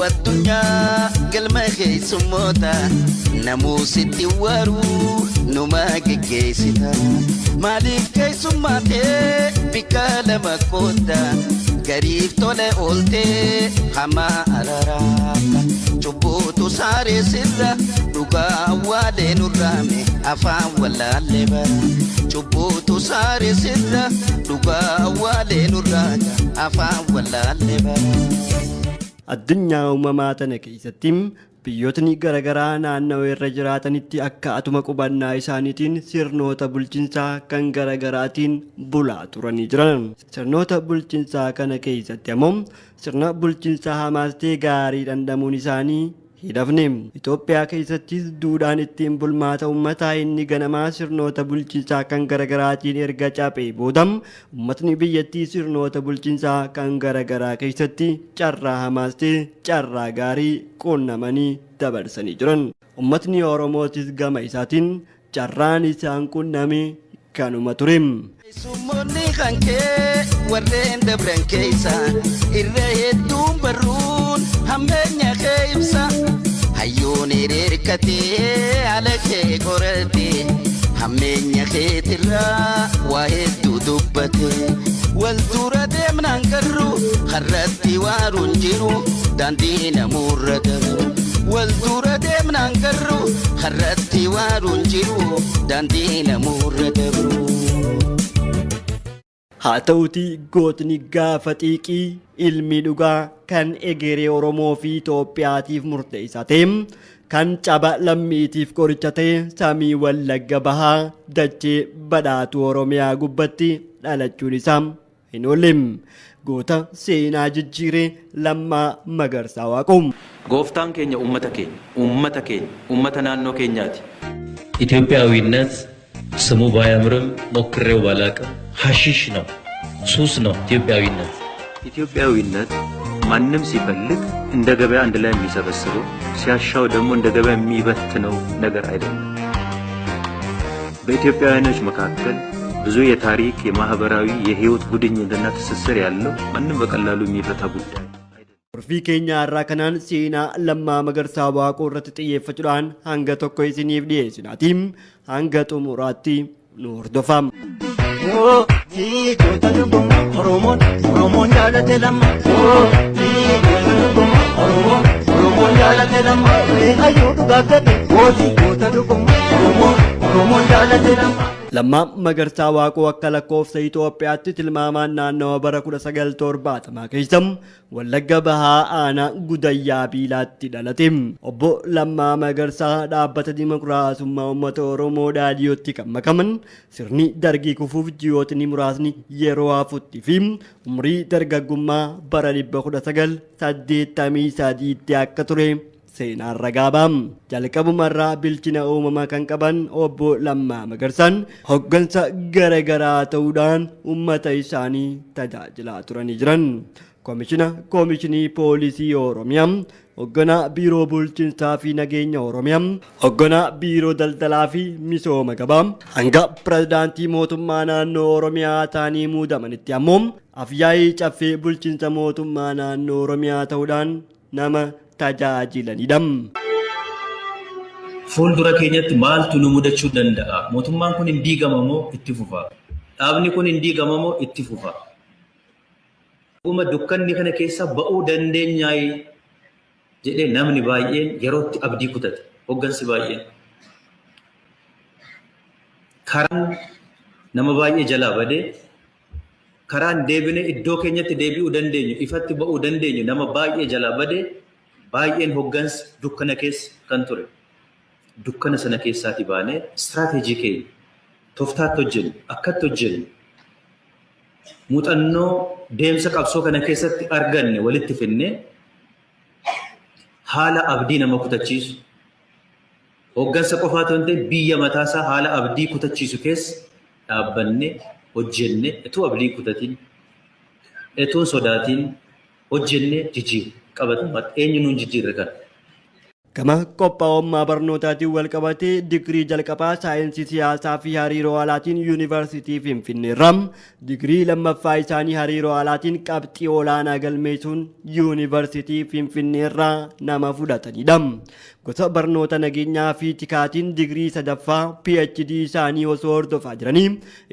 Addunyaa galma keessummoota namuu sitti waruu numa geggeessita. Maaliif keessummaatee bikka lama kootta gariif tole ooltee hamaa araraata. Cubbuutu saaree sirra dhugaa awwaalee nurraame afaan wallaallee bara. Cubbuutu saaree sirra dhugaa awwaalee nurraame afaan wallaallee bara. Addunyaa uumamaa tana keessatti biyyootni garaagaraa naannawaa irra jiraatanitti akka atuma qubannaa isaaniitiin sirnoota bulchiinsaa kan garaagaraatiin bulaa turanii jiran. Sirnoota bulchiinsaa kana keessatti ammoo sirna bulchiinsaa hamaas ta'e gaarii dhandhamuun isaanii hin hafne. Itoophiyaa keessattis duudhaan ittiin bulmaata uummataa inni ganamaa sirnoota bulchiinsaa kan garaagaraatiin erga caphee booda uummatni biyyattii sirnoota bulchiinsaa kan garaagaraa keessatti carraa hamaas ta'e carraa gaarii quunnamanii dabarsanii jiran. Uummatni Oromootis gama isaatiin carraan isaan quunname kanuma ture. Keessummoonni kan kee warreen dabran keessa irra hedduun barruun hammeenya kee ibsa. Hayyuun hiriirkatee haala kee qorate hammeenya keetirraa waa hedduu dubbate. Wal dura deemnaan garuu karratti waaruun jiru daandii namuurra dabru. Wal dura deemnaan garuu karratti waaruun jiru daandii namuurra dabru. Haa ta'uutii gootni gaafa xiiqii ilmi dhugaa kan egeree Oromoo fi Itoophiyaatiif murteessaa ta'e kan caba lammiitiif qoricha ta'e samii Wallagga Bahaa dachee badhaatuu Oromiyaa gubbatti dhalachuun isaa hin oolle. Goota seenaa jijjiiree Lammaa Magarsaa Waaqoo. Gooftaan keenya uummata keenya, uummata keenya, uummata naannoo keenyaati. ኢትዮጵያዊነት ስሙ ባያምርም ሞክሬው ባላቅም ሐሺሽ ነው፣ ሱስ ነው ኢትዮጵያዊነት። ኢትዮጵያዊነት ማንም ሲፈልግ እንደ ገበያ አንድ ላይ የሚሰበስበው ሲያሻው ደግሞ እንደ ገበያ የሚበትነው ነገር አይደለም። በኢትዮጵያውያኖች መካከል ብዙ የታሪክ፣ የማህበራዊ፣ የህይወት ጉድኝትና ትስስር ያለው ማንም በቀላሉ የሚፈታ ጉዳይ አይደለም። Kurfii keenya har'aa kanaan seenaa Lammaa Magarsaa Waaqoo irratti xiyyeeffachuudhaan hanga tokko isiniif dhiyeessinaati. Hanga xumuraatti nu hordofaa. Oromoon Oromoon jaalate lamma. Oromoon Oromoon jaalate lamma. Hayyuu dhugaa gadi gooti goota dhuguma. Oromoon Oromoon jaalate lamma. Lammaa Magarsaa Waaqoo akka lakkoofsa Itoophiyaatti tilmaamaan naannawa bara 1970 keessa Wallagga Bahaa aanaa Gudayyaa Biilaatti dhalate. Obbo Lammaa Magarsaa dhaabbata Dimokiraasummaa Uummata Oromoo Dhaadhiyootti kan makaman sirni dargii kufuuf ji'ootni muraasni yeroo hafutti fi umrii dargaggummaa bara 1983tti akka ture seenaan ragaa ba'a. Jalqabumarraa bilchina uumamaa kan qaban obbo Lammaa Magarsaan hoggansa gara garaa ta'uudhaan uummata isaanii tajaajilaa turanii jiran. Koomishina Koomishinii Poolisii Oromiyaa, hoogganaa Biiroo Bulchiinsaa fi Nageenya Oromiyaa, hoogganaa Biiroo Daldalaa fi Misooma Gabaa, hanga pirezidaantii mootummaa naannoo Oromiyaa ta'anii muudamanitti ammoo afyaa'ii caffee bulchiinsa mootummaa naannoo Oromiyaa ta'uudhaan nama tajaajilanidha. Fuuldura keenyatti maaltu nu mudachuu danda'a? Mootummaan kun hin diigama moo itti fufa? Dhaabni kun hin diigama moo itti fufa? Dhuguma dukkanni kana keessa ba'uu dandeenyaayi jedhee namni baay'een yerootti abdii kutate. Hoggansi baay'een. Karaan nama baay'ee jalaa badee karaan deebinee iddoo keenyatti deebi'uu dandeenyu, ifatti ba'uu dandeenyu nama baay'ee jalaa badee baay'een hoggansi dukkana keessa kan ture. Dukkana sana keessaati baanee istiraateejii keenya tooftaatti hojjennu, akkatti hojjennu, muuxannoo deemsa qabsoo kana keessatti arganne walitti finnee haala abdii nama kutachiisu, hoggansa qofaa otoo hin ta'in biyya mataasaa haala abdii kutachiisu keessa dhaabbannee hojjennee utuu abdii kutatiin, utuu sodaatiin hojjennee jijjiirre qabatamaatti eenyu nuun jijjiirre kana. Gama qophaa'ummaa barnootaatiin walqabatee digirii jalqabaa saayinsii siyaasaa fi hariiroo alaatiin Yuunivarsiitii Finfinneerraa, digirii lammaffaa isaanii hariiroo alaatiin qabxii olaanaa galmeessuun Yuunivarsiitii Finfinneerraa nama fudhatanidha. Gosa barnoota nageenyaa fi tikaatiin digirii sadaffaa PhD isaanii osoo hordofaa jiranii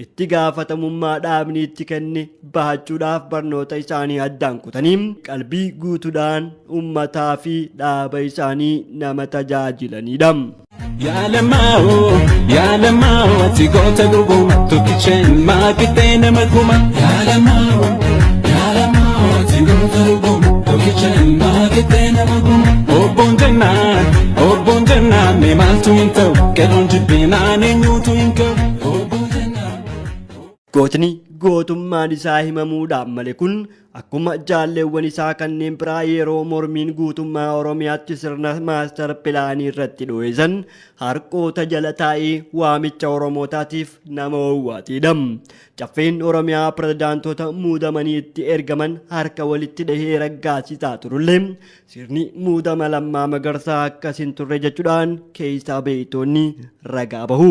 itti gaafatamummaa dhaabni itti kenne bahachuudhaaf barnoota isaanii addaan kutanii qalbii guutuudhaan uummataa fi dhaaba isaanii nama tajaajilanidha. Yaalamaa'oo yaalamaa'oo, ati goota dhuguma, tokkicha ilmaa qixxee nama kuma. Yaalamaa'oo yaalamaa'oo, ati goota dhuguma, tokkicha ilmaa qixxee nama kuma. Obboon jennaan, obboon jennaan, mee maaltu hin ta'u, qeerroon jibbinaan eenyuutu hin ka'u. Obboon jennaan. Gootni gootummaan isaa himamuudhaan malee kun akkuma jaalleewwan isaa kanneen biraa yeroo mormiin guutummaa Oromiyaatti sirna master planii irratti dho'eessan harqoota jala taa'ee waamicha Oromootaatiif nama owwaatedha. Caffeen Oromiyaa pirezidaantota muudamanii itti ergaman harka walitti dhahee raggaasisaa turullee, sirni muudama Lammaa Magarsaa akkas hin turre jechuudhaan keessaa beeytoonni ragaa bahu.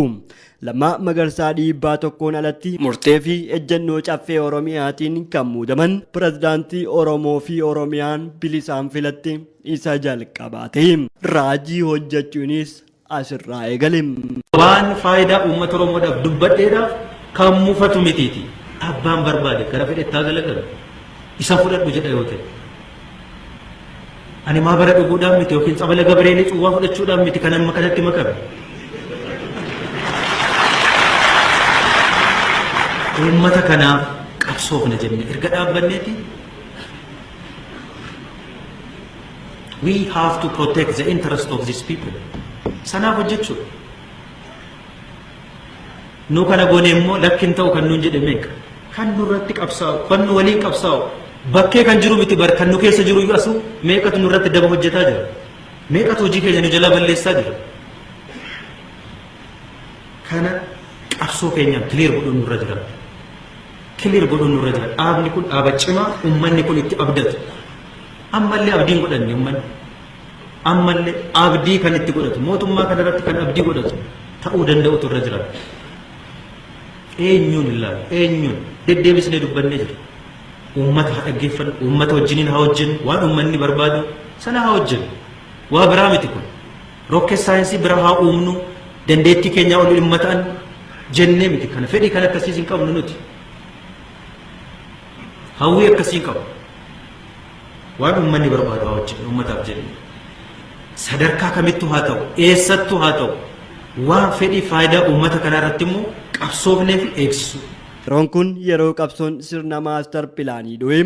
Lammaa Magarsaa dhiibbaa tokkoon alatti murtee fi ejjennoo Caffee Oromiyaatiin kan muudaman pirezidaantii Oromoo fi Oromiyaan bilisaan filatte isa jalqabaa ta'e. Raajii hojjechuunis asirraa eegale. Waan faayidaa uummata Oromoodhaaf dubbadheedhaaf kan mufatu mitiiti. Abbaan barbaade gara fedhettaa galagalu. Isa fudhadhu jedha yoo ta'e. Ani maa bara dhuguudhaan miti yookiin tsabala Gabareelii cuwwaa fudhachuudhaan miti kan amma kanatti makame. Uummata kanaaf qabsoofna jenne erga dhaabbanneeti. We have to protect the interest of these people. Sanaaf hojjechuudha. Nu kana goone immoo lakkin ta'u kan nuun jedhe meeqa? Kan nurratti qabsaa'u, kan nu waliin qabsaa'u, bakkee kan jiru miti bar, kan nu keessa jiru iyyuu asu meeqatu nurratti daba hojjetaa jira? Meeqatu hojii keenya nu jalaa balleessaa jira? Kana qabsoo keenyaan clear godhuun nurra jira. Clear godhuun nurra jira. Dhaabni kun dhaaba cimaa uummanni kun itti abdatu. Ammallee abdiin godhanne uummanni. Ammallee abdii kan itti godhatu, mootummaa kanarratti kan abdii godhatu ta'uu danda'utu irra jira. Eenyuun ilaalu, eenyuun deddeebisnee dubbannee jira. Uummata haa dhaggeeffannu, uummata wajjiniin haa hojjennu, waan uummanni barbaadu sana haa hojjennu. Waa biraa miti kun. Rocket science biraa haa uumnu, dandeettii keenyaa ol dhimma ta'an jennee miti kana. Fedhii kan akkasiis hin qabnu nuti. Hawwii akkasii hin qabu. Waan uummanni barbaadu haa hojjennu uummataaf jennee. Sadarkaa kamittuu haa ta'u, eessattuu haa ta'u, waan fedhii faayidaa uummata kanaa irratti immoo qabsoofnee fi eegsisuu. Yeroon kun yeroo qabsoon sirna master planii dho'e,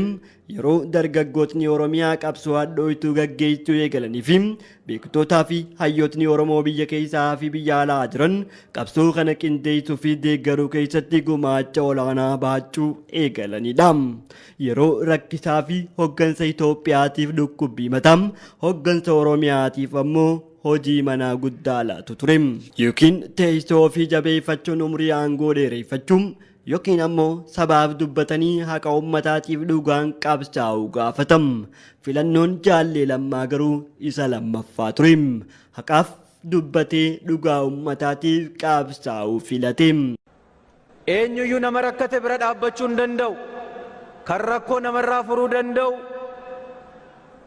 yeroo dargaggootni Oromiyaa qabsoo hadhooytuu gaggeessuu eegalanii fi beektootaa fi hayyootni Oromoo biyya keessaa fi biyya alaa jiran qabsoo kana qindeessuu fi deeggaruu keessatti gumaacha olaanaa bahachuu eegalanidha. Yeroo rakkisaa fi hoggansa Itoophiyaatiif dhukkubbii mataa, hoggansa Oromiyaatiif ammoo hojii manaa guddaa laatu ture. Yookiin teessoo ofii jabeeffachuun umurii aangoo dheereffachuun, yookiin ammoo sabaaf dubbatanii haqa uummataatiif dhugaan qabsaa'uu gaafatam. Filannoon Jaallee Lammaa garuu isa lammaffaa ture. Haqaaf dubbatee dhugaa uummataatiif qabsaa'uu filate. Eenyuyyuu nama rakkate bira dhaabbachuu hin danda'u. Kan rakkoo namarraa furuu danda'u,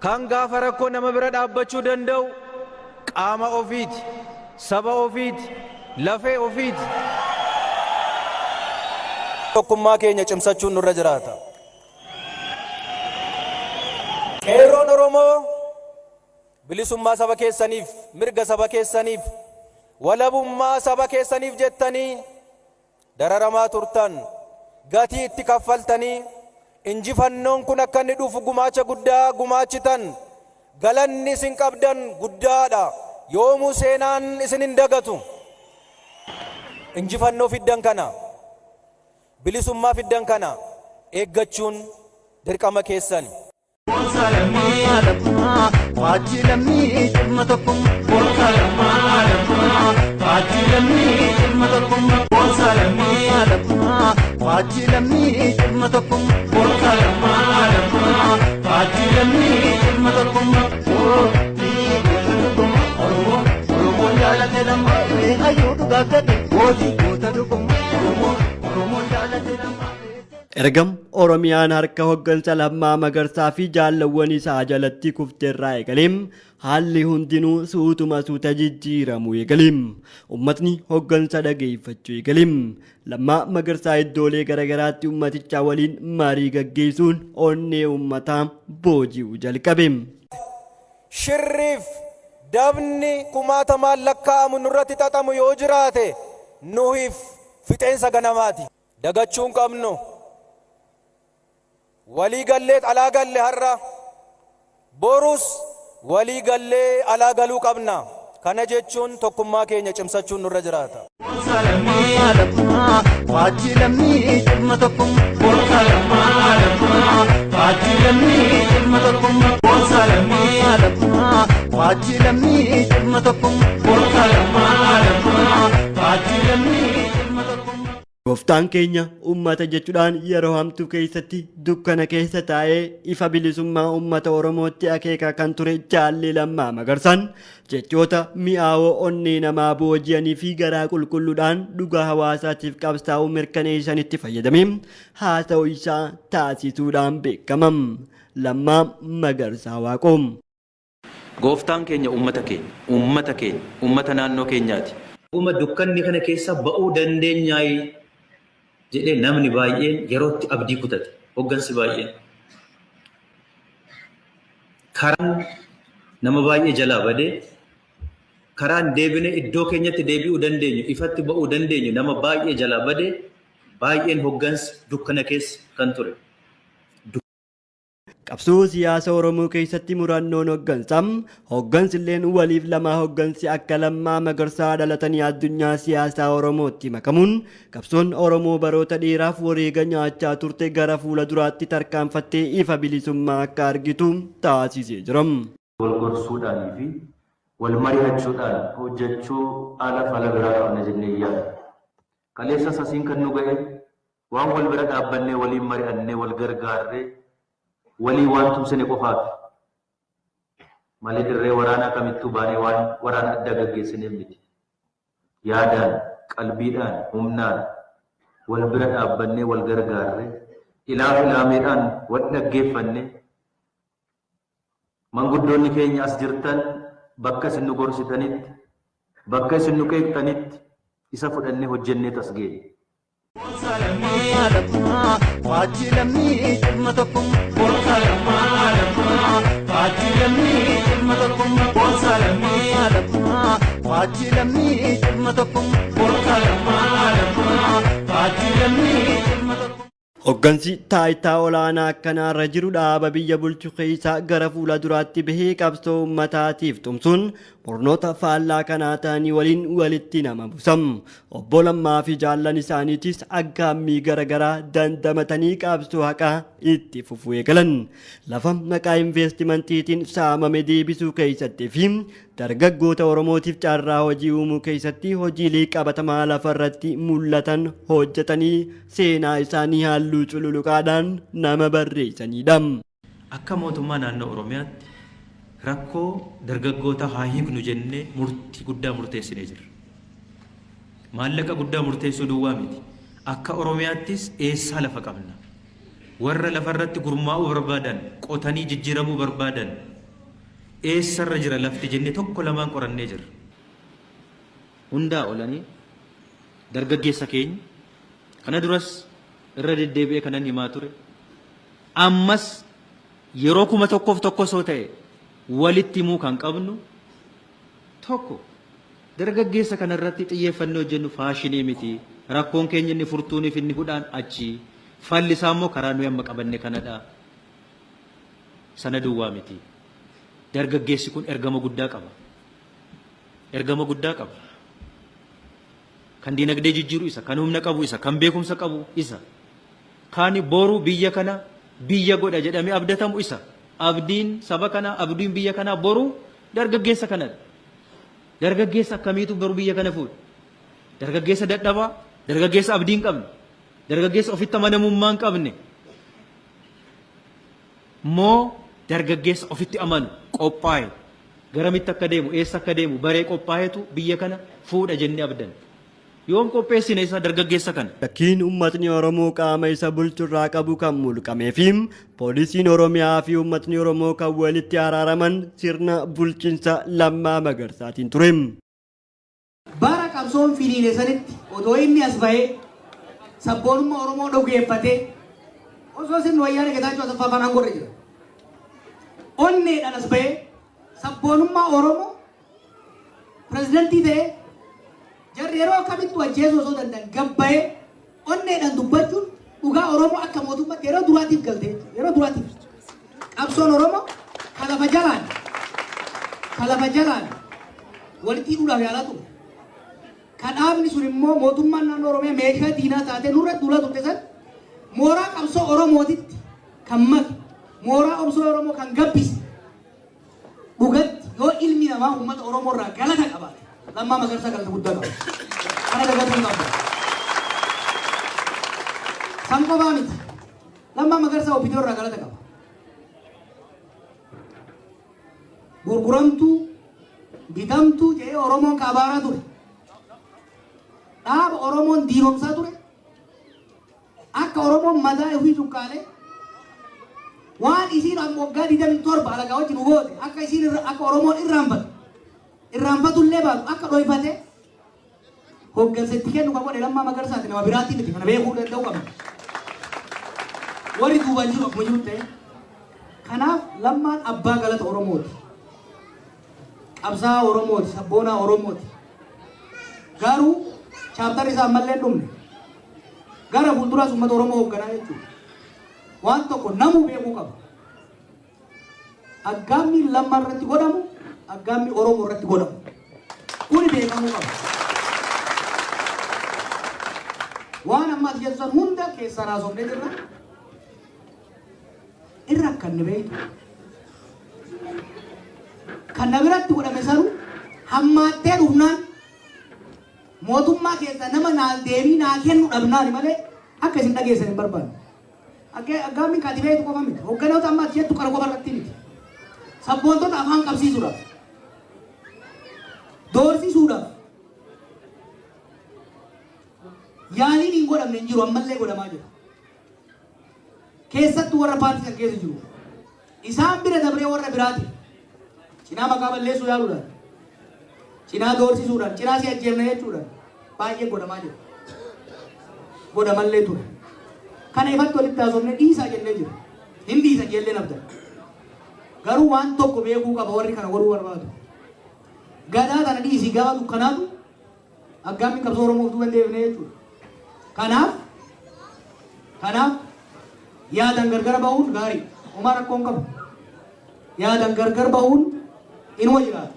kan gaafa rakkoo nama bira dhaabbachuu danda'u qaama ofiiti, saba ofiiti, lafee ofiiti. Tokkummaa keenya cimsachuun nurra jiraata. Qeerroon Oromoo bilisummaa saba keessaniif, mirga saba keessaniif, walabummaa saba keessaniif jettanii dararamaa turtan, gatii itti kaffaltanii injifannoon kun akka inni dhufu gumaacha guddaa gumaachitan. Galanni isin qabdan guddaadha. Yoomuu seenaan isin hin dagatu. Injifannoo fiddan kana, bilisummaa fiddan kana eeggachuun dirqama keessani. Faajjii lammii cimma tokkummaa. Boonsaa lammaa lammaa. Faajjii lammii cimma tokkummaa. Boonsaa lammaa lammaa. Faajjii lammii cimma tokkummaa. Boonsaa lammaa lammaa. Faajjii lammii cimma tokkummaa. Dhugaa gadi mootii goota dhugummaa Oromoon Oromoon jaalate lammaa. Ergam Oromiyaan harka hoggansa Lammaa Magarsaa fi jaallawwan isaa jalatti kufterraa eegaleem haalli hundinuu suutuma suuta jijjiiramuu eegaleem. Ummatni hoggansa dhageeffachuu eegaleem. Lammaa Magarsaa iddoolee garagaraatti ummatichaa waliin marii gaggeessuun onnee ummataa booji'uu jalqabe. Shirriif dabni kumaatamaan lakkaa'amu nurratti xaxamu yoo jiraate nuhiif fixeensa ganamaati. Dagachuu hin qabnu. Walii galleet alaa galle har'a. Borus walii gallee alaa galuu qabna. Kana jechuun tokkummaa keenya cimsachuun nurra jiraata. Lammaa lammaa faajjii lammii dhimma tokkummaa. Boonsaa lammaa lammaa faajjii lammii dhimma tokkummaa. Boonsaa lammaa lammaa faajjii lammii dhimma tokkummaa. Boonsaa lammaa lammaa faajjii lammii dhimma tokkummaa. Gooftaan keenya ummata jechuudhaan yeroo hamtuu keessatti dukkana keessa taa'ee ifa bilisummaa ummata Oromootti akeekaa kan ture Jaalli Lammaa Magarsaan jechoota mi'aawoo onnee namaa booji'anii fi garaa qulqulluudhaan dhugaa hawaasaatiif qabsaa'uu mirkaneessanitti fayyadamee haasa'uu isaa taasisuudhaan beekama. Lammaa Magarsaa Waaqoo. Gooftaan keenya uummata keenya, uummata keenya, uummata naannoo keenyaati. Dhuguma dukkanni kana keessa ba'uu dandeenyaayi jedhee namni baay'een yerootti abdii kutate. Hoggansi baay'een. Karaan nama baay'ee jalaa badee karaan deebinee iddoo keenyatti deebi'uu dandeenyu, ifatti ba'uu dandeenyu nama baay'ee jalaa badee baay'een hoggansi dukkana keessa kan ture. Qabsoo siyaasa Oromoo keessatti murannoon hoggansa. Hoggansilleen waliif lamaa hoggansi akka Lammaa Magarsaa dhalatanii addunyaa siyaasaa Oromootti makamuun qabsoon Oromoo baroota dheeraaf wareega nyaachaa turte gara fuula duraatti tarkaanfattee ifa bilisummaa akka argitu taasisee jira. Wal gorsuudhaanii fi wal mari'achuudhaan hojjechuu ala fala biraa qabna jennee yaadna. Kaleessas asiin kan nu ga'e waan wal bira dhaabbannee waliin mari'annee wal gargaarree walii waan tumsine qofaafi. Malee dirree waraanaa kamittuu baanee waan waraana addaa gaggeessineef miti. Yaadaan, qalbiidhaan, humnaan wal bira dhaabbannee wal gargaarree ilaaf ilaameedhaan wal dhaggeeffannee manguddoonni keenya as jirtan bakka isin nu gorsitanitti, bakka isin nu qeeqxanitti isa fudhannee hojjennee as geenye. Boonsaa lammaa lammaa faajjii lammii dhimma tokkummaa. Boonsaa lammaa lammaa faajjii lammii dhimma tokkummaa. Boonsaa lammaa lammaa faajjii lammii dhimma tokkummaa. Boonsaa lammaa lammaa faajjii lammii dhimma tokkummaa. Hoggansi taayitaa olaanaa akkanaarra jiru dhaaba biyya bulchu keessaa gara fuula duraatti bahee qabsoo uummataatiif tumsuun murnoota faallaa kanaa ta'anii waliin walitti nama busam. Obbo Lammaa fi jaallan isaaniitis aggaammii garaagaraa dandamatanii qabsoo haqaa itti fufuu eegalan. Lafa maqaa investimantiitiin saamame deebisuu keessatti fi dargaggoota Oromootiif carraa hojii uumuu keessatti hojiilee qabatamaa lafarratti mul'atan hojjetanii seenaa isaanii halluu cululuqaadhaan nama barreessanidha. Akka mootummaa naannoo Oromiyaatti rakkoo dargaggoota haa hiiknu jennee murtii guddaa murteessinee jirra. Maallaqa guddaa murteessuu duwwaa miti. Akka Oromiyaattis eessaa lafa qabna? Warra lafarratti gurmaa'uu barbaadan, qotanii jijjiiramuu barbaadan eessarra jira lafti jennee tokko lamaan qorannee jirra. Hundaa olanii dargaggeessa keenya kana duras irra deddeebi'ee kanan himaa ture. Ammas yeroo 1001 osoo ta'e walitti himuu kan qabnu tokko dargaggeessa kanarratti xiyyeeffannee hojjennu faashinii miti. Rakkoon keenya inni furtuuniif inni hudhaan achi. Falli isaa immoo karaa nuyi amma qabanne kanadha. Sana duwwaa miti. Dargaggeessi kun ergama guddaa qaba. Ergama guddaa qaba. Kan dinagdee jijjiiru isa, kan humna qabu isa, kan beekumsa qabu isa. Kan boru biyya kana biyya godha jedhamee abdatamu isa. Abdiin saba kanaa, abdiin biyya kanaa boru dargaggeessa kanadha. Dargaggeessa akkamiitu boru biyya kana fuudha? Dargaggeessa dadhabaa, dargaggeessa abdii hin qabne, dargaggeessa ofitti amanamummaa hin qabne. Moo dargaggeessa ofitti amanu qophaa'e garamitti akka deemu eessa akka deemu baree qophaa'etu biyya kana fuudha jennee abdanna. Yoom qopheessine isa dargaggeessa kana? Shakkiin uummatni Oromoo qaama isa bulchurraa qabu kan mulqamee fi poolisiin Oromiyaa fi uummatni Oromoo kan walitti araaraman sirna bulchiinsa Lammaa Magarsaatiin ture. Bara qabsoon finiine sanitti otoo inni as bahee sabboonummaa Oromoo dhugeeffatee osoo sirni Wayyaanee Getaachoo Asaffaa faana aangoo irra jira. Onneedhaan as bahee sabboonummaa Oromoo pirezidantii ta'ee jarri yeroo akkamittuu ajjeesuu osoo danda'an gabbayee onneedhaan dubbachuun dhugaa Oromoo akka mootummaatti yeroo duraatiif galte jechuudha. Yeroo duraatiif. Qabsoon Oromoo kalafa jalaan walitti hidhuudhaaf yaalaa ture. Kan dhaabni sun immoo mootummaan naannoo Oromiyaa meeshaa diinaa taatee nurra duulaa turte san mooraa qabsoo Oromootitti kan make, mooraa qabsoo Oromoo kan gabbise, dhugatti yoo ilmi namaa uummata Oromoo irraa galata qabaate, Lammaa Magarsaa galata guddaa qaba. Kana dagatuu hin qabdu. San qofaa miti. Lammaa Magarsaa OPDO irraa galata qaba. Gurguramtuu, bitamtuu jedhee Oromoon kaabaaraa ture. Dhaaba Oromoon diiromsaa ture. Akka Oromoon mataa ofii cuqqaalee waan isiin amma waggaa 27 alagaa wajjin goote akka isiin akka Oromoon irraanfatu, irraanfatullee baatu, akka dhoyfate hoggansa itti kennu kan godhe Lammaa Magarsaati, nama biraatii miti. Kana beekuu danda'u qabna. Warri duubaan jiru akkuma jiru ta'e. Kanaaf Lammaan abbaa galata Oromooti. Qabsaa'aa Oromooti, sabboonaa Oromooti. Garuu chapterri isaa ammallee hin dhumne. Gara fuulduraas uummata Oromoo hoogganaa jechuudha. Waan tokko namuu beekuu qaba. Aggaammi Lammaa irratti godhamu, aggaammi Oromoo irratti godhamu. Kuni beekamuu qaba. Waan amma as jettu san hunda keessaan haasofnee jirra. Irra akkan ni beektu. Kan na biratti godhame sanu hammaattee dhufnaan mootummaa keessa nama naa deebii naa kennu dhabnaani malee akka isin dhageessan hin barbaanne. Aggaammiin kaati beektu qofa miti. Hogganoota amma ati jettu kana qofa irratti miti. Sabboontota afaan qabsiisuudhaaf. Doorsisuudhaaf. Yaaliin hin godhamne hin jiru, ammallee godhamaa jira. Keessattuu warra paartii san keessa jiru. Isaan bira dabree warra biraati. Cinaa maqaa balleessuu yaaluudhaan. Cinaa doorsisuudhaan, cinaa si ajjeefna jechuudhaan baay'ee godhamaa jira. Godhamallee ture. Kana ifatti walitti haasofne, dhiisaa jennee jira. Hin dhiisan jennee nabdan. Garuu waan tokko beekuu qaba warri kana godhuu barbaadu. Gadaa kana dhiisii, gaafa dukkanaatu aggaammiin qabsoo Oromoof duuba hin deebine jechuudha. Kanaaf yaadan gargar bahuun gaarii. Homaa rakkoo hin qabu. Yaadan gargar bahuun inuma jiraata.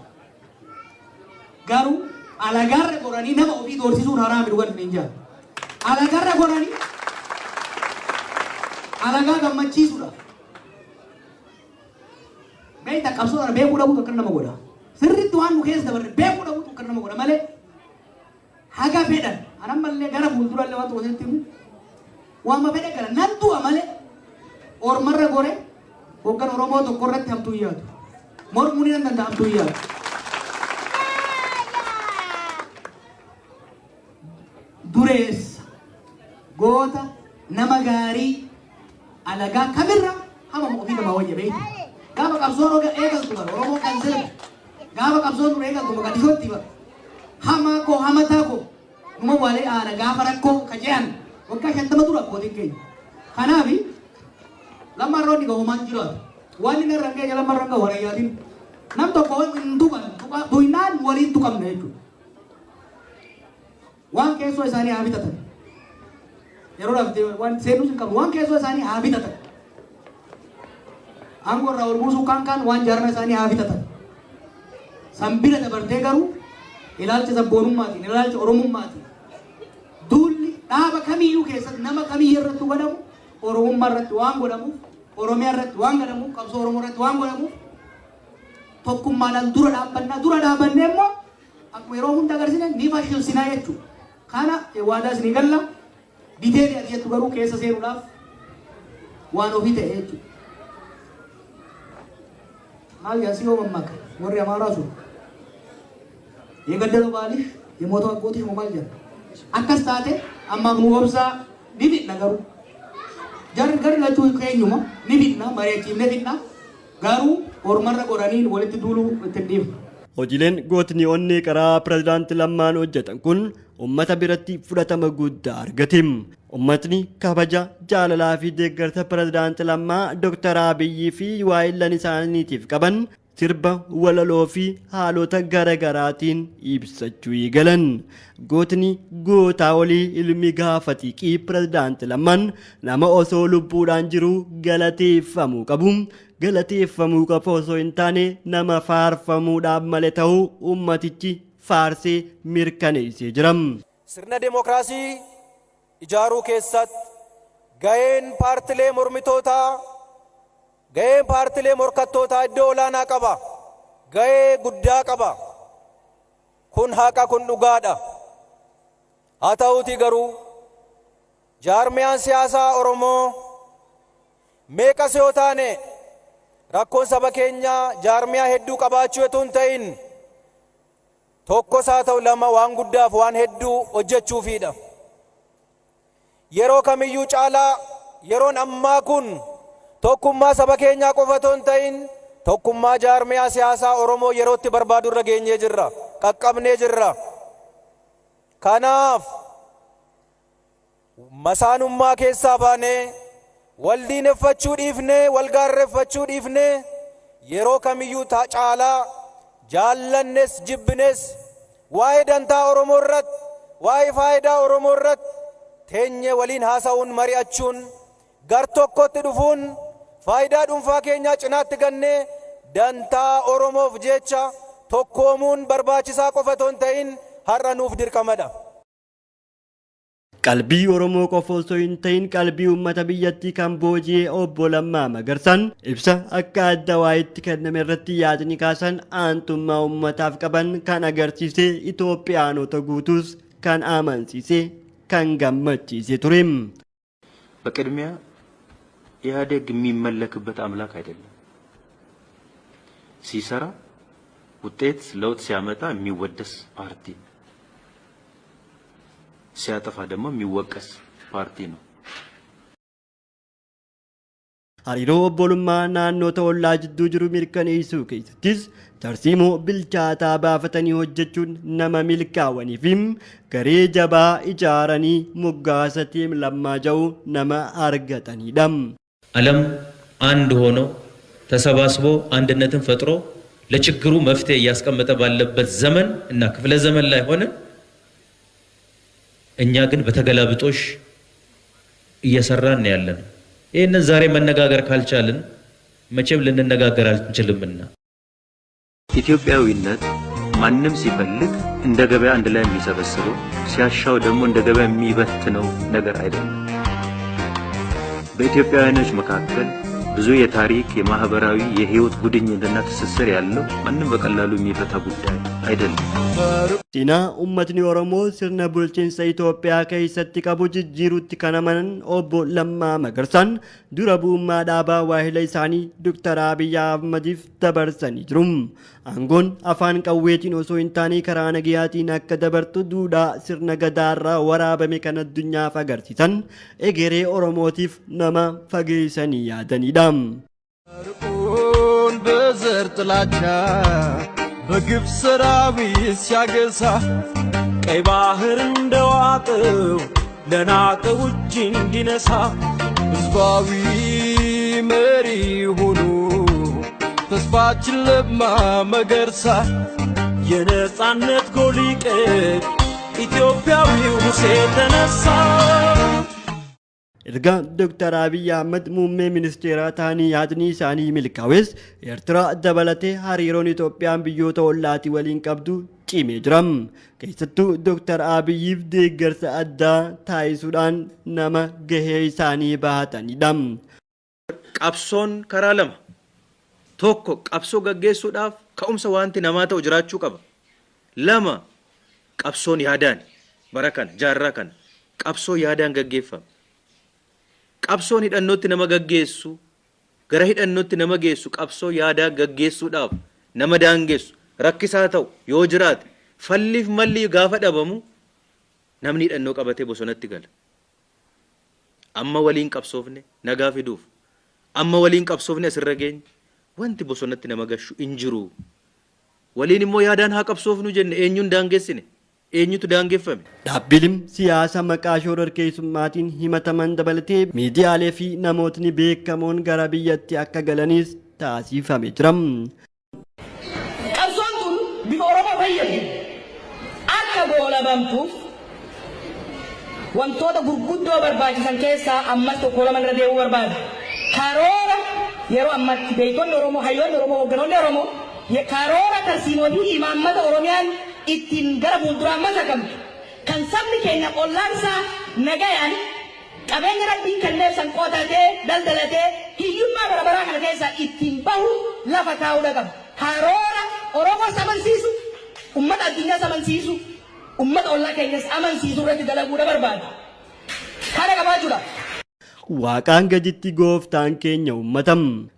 Garuu alagaarra goranii nama ofii doorsisuun haraami, dhugan hin jaa. Alagarra goranii alagaa gammachiisuudha. Beekta, qabsoo kana beekuu dhabuutu akkana nama godha. Sirriitti waan nu keessa dabarre beekuu dhabuutu akkana nama godha malee haga fedhan anammallee gara fuuldurallee waan tokko sitti himu, waanuma fedhe gara nan du'a malee ormarra gore hoggan Oromoo tokko irratti hamtuu hin yaadu. Mormuu ni nan danda'a, hamtuu hin yaadu. Dureessa, goota, nama gaarii, alagaa kamirra hamama ofii namaa wayya, beektu. Gaafa qabsoon eegaltu bara Oromoo kan sirbe, gaafa qabsoon dur eegaltu Mogadishootti bara. Hamaa koo, hamataa koo, numa walee aana gaafa rakkoo ka je'an waggaa 50 dura abbootiin keenya. Kanaafi Lammaan roonni gahumaan jiraatu. Waan inni irra ga'e Lammaan irra gahu harayyaatiin. Nam tokko hin tuqan, tuqnaan waliin tuqamne jechuudha. Waan keessoo isaanii haa bitatan. Yeroo dhabde waan seenuus hin qabu. Waan keessoo isaanii haa bitatan. Aangoo irraa ol buusuu kaan waan jaarma isaanii haa bitatan. San bira dabartee garuu ilaalcha sabboonummaatiin, ilaalcha Oromummaatiin duulli dhaaba kamiyyuu keessatti nama kamiyyuu irratti godhamu Oromummaa irratti waan godhamuuf, Oromiyaa irratti waan godhamuuf, qabsoo Oromoo irratti waan godhamuuf tokkummaadhaan dura dhaabbannaa. Dura dhaabbannee immoo akkuma yeroo hunda agarsiisne ni fashilsinaa jechuudha. Kana waadaa isinii galla. Detailii ati jettu garuu keessa seenuudhaaf waan ofii ta'e jechuudha. Maal jaasii yoo mammaaka warri Amaaraa sun, "የገደለው ባልሽ የሞተው አጎትሽ" moo maal jedha? Akkas taate ammaaf nu obsaa ni fidna garuu. Jarri gari lachuu keenyuma ni fidna, mari'achiifnee fidna, garuu ormarra qoranii walitti duuluu itti hin dhiifnu. Hojiileen gootni onnee karaa pirezidaanti Lammaan hojjetan kun uummata biratti fudhatama guddaa argate. Uummatni kabaja, jaalalaa fi deeggarsa pirezidaanti Lammaa, Dr. Abiyyii fi waa'illan isaaniitiif qaban sirba, walaloo fi haalota gara garaatiin ibsachuu eegalan. Gootni gootaa olii, ilmi gaafa xiiqii, pirezidaanti Lammaan nama osoo lubbuudhaan jiru galateeffamuu qabu. Galateeffamuu qofa osoo hin taane nama faarfamuudhaaf malee ta'uu uummatichi faarsee mirkaneessee jira. Sirna demookiraasii ijaaruu keessatti gaheen paartilee mormitootaa, gaheen paartilee morkattootaa iddoo olaanaa qaba. Gahee guddaa qaba. Kun haqa, kun dhugaadha. Haa ta'uutii garuu jaarmiyaan siyaasaa Oromoo meeqas yoo taane, rakkoon saba keenyaa jaarmiyaa hedduu qabaachuu otoo hin ta'in, tokkos haa ta'u lama waan guddaaf waan hedduu hojjechuufiidha. Yeroo kamiyyuu caalaa yeroon ammaa kun tokkummaa saba keenyaa qofa otoo hin ta'in tokkummaa jaarmiyaa siyaasaa Oromoo yerootti barbaadu irra geenyee jirra, qaqqabnee jirra. Kanaaf masaanummaa keessaa baanee, wal diineffachuu dhiifnee, wal gaarreeffachuu dhiifnee, yeroo kamiyyuu caalaa jaallannes jibbines waa'ee dantaa Oromoo irratti, waa'ee faayidaa Oromoo irratti teenyee waliin haasa'uun, mari'achuun, gar tokkotti dhufuun, faayidaa dhuunfaa keenyaa cinaatti gannee dantaa Oromoof jecha tokkoomuun barbaachisaa qofa otoo hin ta'in har'a nuuf dirqamadha. Qalbii Oromoo qofa osoo hin ta'in qalbii uummata biyyattii kan booji'e obbo Lammaa Magarsaan ibsa akka adda waayitti kenname irratti yaadni kaasan aantummaa uummataaf qaban kan agarsiise, Itoophiyaanota guutuus kan amansiise, kan gammachiise ture. በቅድሚያ ኢህአዴግ የሚመለክበት አምላክ አይደለም። ሲሰራ ውጤት ለውጥ ሲያመጣ የሚወደስ ፓርቲ፣ ሲያጠፋ ደግሞ የሚወቀስ ፓርቲ ነው። Hariiroo obbolummaa naannoo ollaa jidduu jiru mirkaneessuu keessattis tarsiimoo bilchaataa baafatanii hojjechuun nama milkaa'anii fi garee jabaa ijaaranii moggaasa Team Lammaa jedhu nama argatanidha. ዓለም አንድ ሆኖ ተሰባስቦ አንድነትን ፈጥሮ ለችግሩ መፍትሄ እያስቀመጠ ባለበት ዘመን እና ክፍለ ዘመን ላይ ሆነን እኛ ግን በተገላብጦሽ እየሰራን ነው ያለነው። ይህንን ዛሬ መነጋገር ካልቻልን መቼም ልንነጋገር አንችልምና። ኢትዮጵያዊነት ማንም ሲፈልግ እንደ ገበያ አንድ ላይ የሚሰበስበው፣ ሲያሻው ደግሞ እንደ ገበያ የሚበትነው ነገር አይደለም። በኢትዮጵያውያኖች መካከል ብዙ የታሪክ፣ የማህበራዊ፣ የህይወት ጉድኝትና ትስስር ያለው ማንም በቀላሉ የሚፈታ ጉዳይ አይደለም። Seenaa uummatni Oromoo sirna bulchiinsa Itoophiyaa keessatti qabu jijjiiruutti kan amanan obbo Lammaa Magarsaan dura bu'ummaa dhaabaa waahila isaanii Dr. Abiyyi Ahmadiif dabarsanii jiru. Aangoon afaan qawweetiin osoo hin taane karaa nagayaatiin akka dabartu duudhaa sirna gadaarraa waraabame kan addunyaaf agarsiisan, egeree Oromootiif nama fageessanii yaadanidha. በዘር ጥላቻ በግፍ ሰራዊት ሲያገሳ ቀይ ባህር እንደዋጠው ለናቀው እጅ እንዲነሳ ህዝባዊ መሪ ሆኖ ተስፋችን ለማ መገርሳ የነጻነት ጎል ይቀድ ኢትዮጵያዊው ሙሴ ተነሳ። Erga Dr. Abiyyi Ahmad muummee ministeeraa ta'anii yaadni isaanii milkaa'es, Eertiraa dabalatee hariiroon Itoophiyaan biyyoota ollaatii waliin qabdu cimee jira. Keessattuu Dr. Abiyyiif deeggarsa addaa taasisuudhaan nama gahee isaanii bahatanidha. Qabsoon karaa lama. Tokko, qabsoo gaggeessuudhaaf ka'umsa wanti namaa ta'u jiraachuu qaba. Lama, qabsoon yaadaan bara kana jaarraa kana qabsoo yaadaan gaggeeffama. Qabsoon hidhannootti nama gaggeessu, gara hidhannootti nama geessu, qabsoo yaadaa gaggeessuudhaaf nama daangessu, rakkisaa ta'u yoo jiraate, falliif malli gaafa dhabamu Namni hidhannoo qabatee bosonatti gala. Amma waliin qabsoofne nagaa fiduuf, amma waliin qabsoofne asirra geenye, wanti bosonatti nama gashu hin jiru. Waliin immoo yaadaan haa qabsoofnu jenne eenyuun daangessine? Eenyutu daangeffame? Dhaabbileen siyaasa maqaa shororkeessummaatiin himataman dabalatee miidiyaalee fi namootni beekamoon gara biyyatti akka galanis taasifame jira. Qabsoon tun bifa Oromoo fayyadu akka goolabamtuuf wantoota gurguddoo barbaachisan keessaa ammas tokko lama irra deebi'uu barbaada. Karoora yeroo ammatti beektonni Oromoo, hayyoonni Oromoo, hoogganoonni Oromoo karoora tarsiimoo fi imaammata Oromiyaan ittiin gara fuulduraa masakamtu kan sabni keenya ollaan isaa nagayaan qabeenya Rabbiin kenneef san qotatee daldalatee hiyyummaa bara baraa kana keessaa ittiin bahu lafa kaa'uudha qaba. Karoora Oromoos amansiisu, ummata addunyaas amansiisu, ummata ollaa keenyas amansiisu irratti dalaguudha barbaada. Kana qabaachuudha. Waaqaan gaditti gooftaan keenya uummata.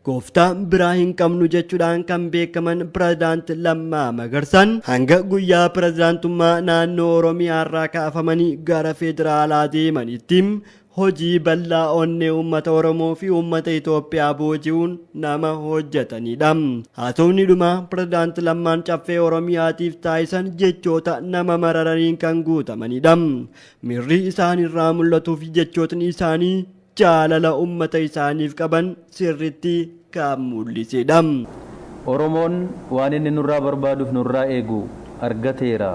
Gooftaa biraa hin qabnu jechuudhaan kan beekaman Pirezidaant Lammaa Magarsaan hanga guyyaa pirezidaantummaa naannoo Oromiyaarraa kaafamanii gara federaalaa deemanitti hojii bal'aa onnee uummata Oromoo fi uummata Itoophiyaa booji'uun nama hojjetanidha. Haasofni dhumaa Pirezidaant Lammaan Caffee Oromiyaatiif taasisan jechoota nama mararaniin kan guutamanidha. Miirri isaanirraa mul'atuu fi jechootni isaanii jaalala uummata isaaniif qaban sirriitti kan mul'isedha. Oromoon waan inni nurraa barbaaduuf nurraa eegu argateera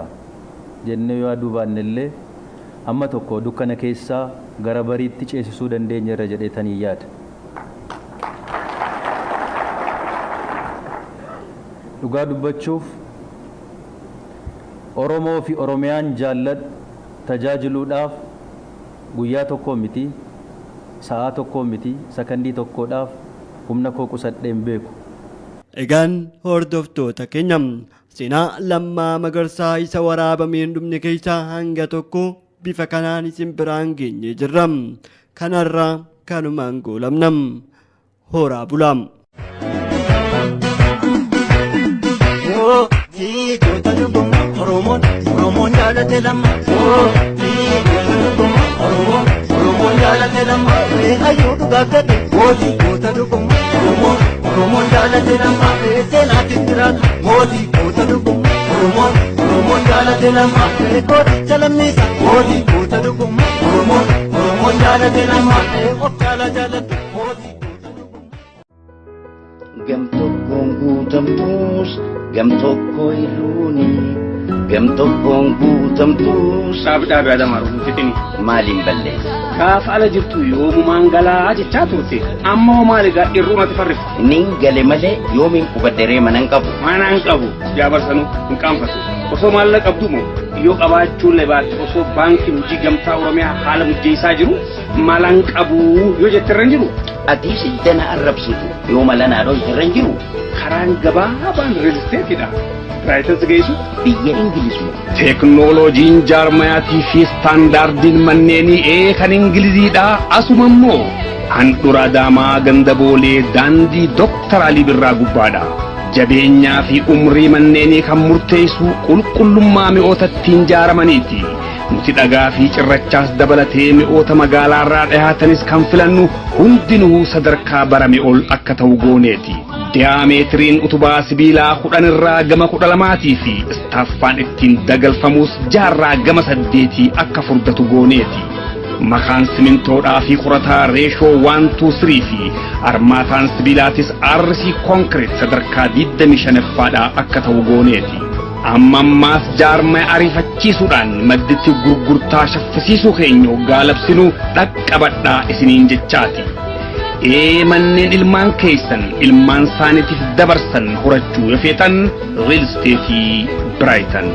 jennee yaaduu baannellee amma tokko dukkana keessaa gara bariitti ceesisuu dandeenyeerra jedheetanii yaada. Dhugaa dubbachuuf Oromoo fi Oromiyaan jaalladhu tajaajiluudhaaf guyyaa tokko miti, sa'aa tokko miti, sakandii tokkodhaaf humna koo qusadhee hin beeku. Egaan hordoftoota keenya seenaa Lammaa Magarsaa isa waraabamee hin dhumne keessaa hanga tokko bifa kanaan isin biraan geenyee jirra. Kanarraa kanumaan goolabna. Horaa bulaa. Goota dhuguma Oromoon Oromoon jaalate lama. Goota dhuguma Oromoon Oromoon jaalate lama. Hayyuu dhugaaf jedhe mooti goota dhuguma Oromoon Oromoon jaalate lama. Seenaatti jiraata mooti goota dhuguma Oromoon Oromoon jaalate lama. Gooticha lammiisa mooti goota dhuguma Oromoon Oromoon jaalate lama. Of jaala jaalatu mooti. Gam tokkoon guutamtuus gam tokko hirruuni, gam tokkoon guutamtuus. Dhaabi dhaabi Adamaaru hin fixini. Maaliin balleessa? Gaafa ala jirtu yoomumaan galaa jechaa turte. Amma hoo maali gaa irruu natti farrifte? Nin gale malee yoomiin qubadheree mana hin qabu. Mana hin qabu yaa barsanuu hin qaanfatu. Osoo maallaqa qabdu moo yoo qabaachuullee baatte osoo baankiin hojii gamtaa Oromiyaa haala mujjeessaa jiru mala hin qabu yoo jette irra hin jiru. Atiis ijja na arrabsitu yoo mala naa dhoyte irra hin jiru. Karaan gabaabaan real isteetidha. Biraayitan si geessu. Biyya Ingiliz moo? Teeknooloojiin jaarmayaatii fi istaandaardiin manneenii ee kan Ingiliziidha. Asuma immoo handhura Adaamaa ganda Boolee daandii Dooktar Alii Birraa gubbaadha. Jabeenyaa fi umrii manneenii kan murteessu qulqullummaa mi'oota ittiin jaaramaniiti. Nuti dhagaa fi cirrachaas dabalatee mi'oota magaalaarraa dhihaatanis kan filannu hundinuu sadarkaa barame ol akka ta'u gooneeti. Diyaameetiriin utubaa sibiilaa 10 irraa gama 12 fi istaaffaan ittiin dagalfamus jaarraa gama 8 akka furdatu gooneeti. Makaan simintoodhaa fi qorataa reeshoo 1 2 3 fi armaataan sibiilaatis RC concrete sadarkaa 25ffaadhaa akka ta'u gooneeti. Amma ammaas jaarmaya ariifachiisuudhaan madditti gurgurtaa shaffisiisuu keenya hoggaa labsinu dhaqqabadhaa isiniin jechaati. Ee manneen ilmaan keessan ilmaan isaaniitiif dabarsan horachuu yoo feetan riil isteetii Biraayitan.